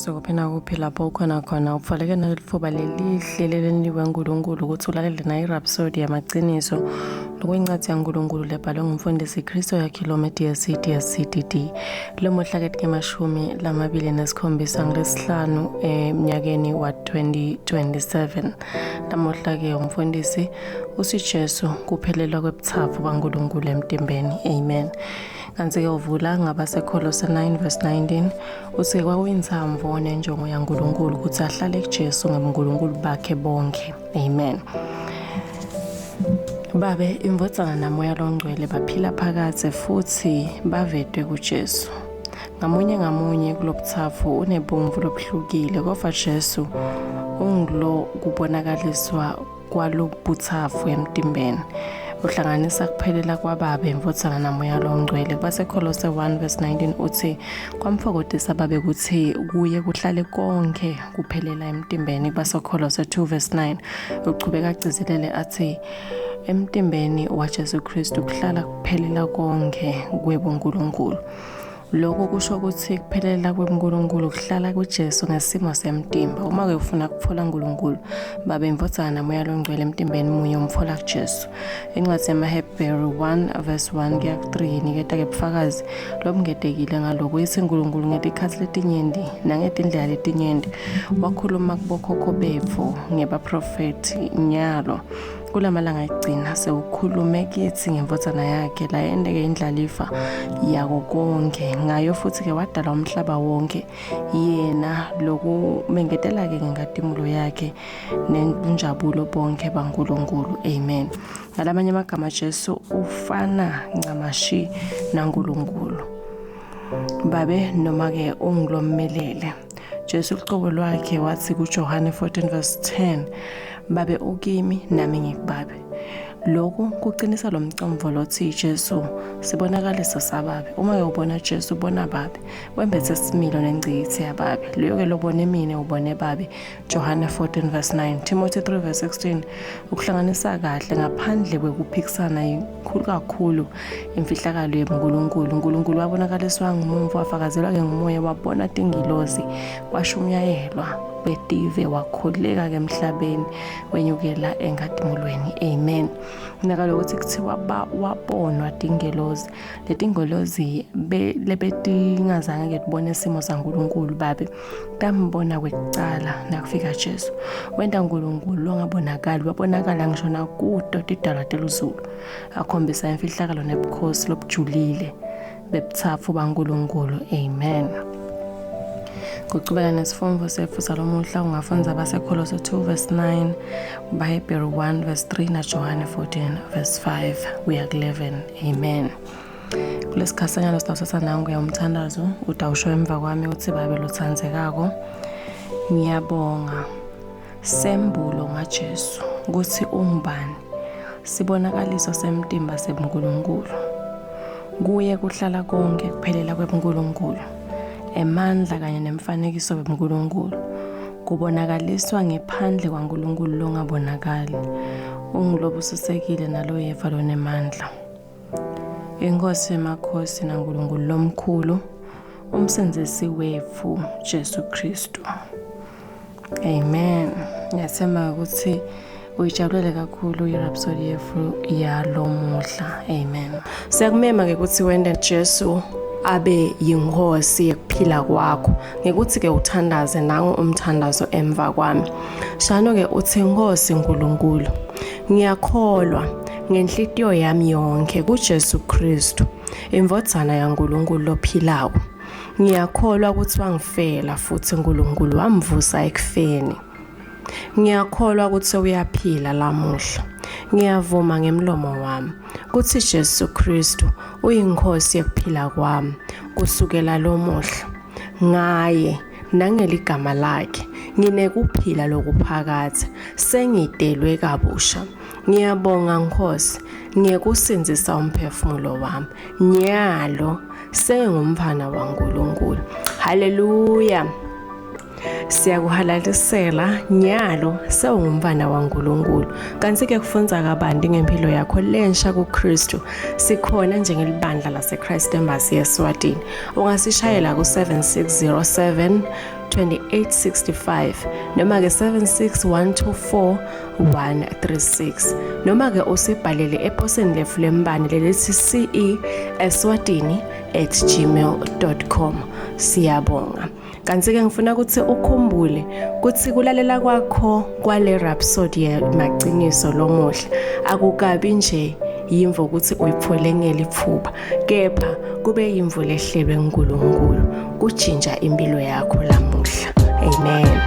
Jesu kuphi nakuphi lapho ukhona khona upfoleke nalitfuba lelihle leleniwe uNkulunkulu ukuthi ulalele nayo iRhapsody yamaqiniso lokuyincwadi yaNkulunkulu lebhalwe ngumfundisi Kristo Yakhilome DSC DSCDD lomuhla ke 27 ngolwesihlanu eminyakeni wa-2027. Lamuhla ke umfundisi usiJesu kuphelelwa kwebuthafu baNkulunkulu emtimbeni. Amen. Kanti-ke uvula ngabaseKholose 9 verse 19 uthi kwakuyinsamvo nenjongo yaNkulunkulu ukuthi ahlale kuJesu ngabuNkulunkulu bakhe bonke. Amen. Babe, iMvodzana naMoya loNgcwele baphila phakadze futhi bavetwe kuJesu. Ngamunye ngamunye kulobuthafu unebumvu lobuhlukile, kodwa Jesu ungulo kubonakaliswa kwalobuthafu emtimbeni. Uhlanganisa kuphelela kwaBabe, iMvodzana naMoya loNgcwele. KubaseKholose 1 verse 19 uthi kwamfokotisa Babe ukuthi kuye kuhlale konke kuphelela emtimbeni. KubaseKholose 2 verse 9 uchubeka agcizelele athi emtimbeni waJesu Kristu kuhlala kuphelela konke kwebuNkulunkulu. Lokhu kusho ukuthi kuphelela kwebuNkulunkulu kuhlala kuJesu ngesimo semtimba. Uma-ke ufuna kutfola uNkulunkulu, Babe, iNdvodzana naMoya loNgcwele emtimbeni munye umtfola kuJesu. Incwadzi yemaHebheru 1 verse 1 kuya ku-3 iniketa-ke bufakazi lobungetekile ngaloku. Itsi Nkulunkulu ngetikhatsi letinyenti nangetindlela letinyenti wakhuluma kubokhokho betfu ngebaphrofethi nyalo Kulamalanga ekugcina sewukhulume kitsi ngendvodzana yakhe layenteke indlalifa yako konke ngayo futhi-ke wadala umhlaba wonke yena lokumengetela-ke ngenkatimulo yakhe nenjabulo bonke baNkulunkulu. Amen. Ngalamanye amagama Jesu ufana ncamashi naNkulunkulu Babe noma-ke ungulommelele. Jesu luqobo lwakhe wathi kuJohane 14 verse 10, Babe ukimi nami ngikubabe. Lokhu kuqinisa lo mcomvo lothi Jesu sibonakaliso sababe. Uma ke ubona Jesu ubona babe. Wembethe similo nengcikithi yababe. Leyo ke lobone mina ubone babe. Johane 14 verse 9, Timothy 3 verse 16 ukuhlanganisa kahle ngaphandle kwekuphikisana yikhulu kakhulu imfihlakalo yebuNkulunkulu. uNkulunkulu wabonakaliswa ngumumfu wafakazelwa ke ngumoya wabona tingilozi washunyayelwa betive wakhuleka ke emhlabeni wenyukela enkatimulweni. Amen. Naka lokuthi kuthiwa wabonwa tingelozi letingolozi lebetingazange ke tibone isimo saNkulunkulu babe tambona kwekucala nakufika Jesu. Wenta uNkulunkulu longabonakali wabonakala ngisho nakuto tidalwa teluzulu akhombisa imfihlakalo nebukhosi lobujulile bebuthafu baNkulunkulu. Amen. Kuchubeka nesifundo setfu salomuhla ungafundza baseKholose 2 verse 9, BaHebheru 1 verse 3 naJohane 14 verse 5 kuya ku-11. Amen. Kulesikhasanyana sitawuthatha nangu umthandazo utawusho emva kwami uthi Babe lotsandzekako ngiyabonga sembulo ngaJesu ukuthi ungubani sibonakaliso semtimba sebuNkulunkulu kuye kuhlala konke kuphelela kwebuNkulunkulu emandla kanye nemfanekiso webuNkulunkulu kubonakaliswa ngephandle kwaNkulunkulu longabonakali ungulobusisekile naloyeva lonemandla Inkosi yemakhosi naNkulunkulu lomkhulu, umsenzisi wethu Jesu Kristu. Amen. Ngiyathemba ukuthi uyijabulele kakhulu i-Rhapsody yethu yalomuhla. Amen. Siyakumema-ke ukuthi wende Jesu abe yinkosi yekuphila kwakho ngekuthi-ke uthandaze nangu umthandazo emva kwami. Shano-ke uthi Nkosi Nkulunkulu, ngiyakholwa ngenhlitiyo yami yonke kuJesu Kristu, indvodzana yaNkulunkulu lophilako. Ngiyakholwa ukuthi wangifela futhi uNkulunkulu wamvusa ekufeni. Ngiyakholwa ukuthi uyaphila lamuhla. Ngiyavuma ngemlomo wami ukuthi Jesu Kristu uyinkosi yekuphila kwami kusukela lomuhla. Ngaye nangeligama lakhe nginekuphila lokuphakadze sengidelwe kabusha. Ngiyabonga Nkosi ngekusindzisa umphefumulo wami. Nyalo sengumfana waNkulunkulu. Haleluya. Siyakuhalalisela nyalo sewungumfana waNkulunkulu. Kanti-ke kufundza kabanti ngempilo yakho lensha kuKristu sikhona njengelibandla laseChrist Embassy eSwatini. Ungasishayela ku-7607 2865 noma ke 76 124 136 noma ke usibhalele eposeni letfu lembane lelithi ce eswatini at gmail.com. Siyabonga. Kanti-ke ngifuna ukuthi ukhumbule ukuthi kulalela kwakho kwale Rhapsody yemaciniso lomuhla akukabi nje yimvo ukuthi uyiphole ngeliphuba, kepha kube yimvo lehlelwe uNkulunkulu kujinja impilo yakho lamuhla. Amen.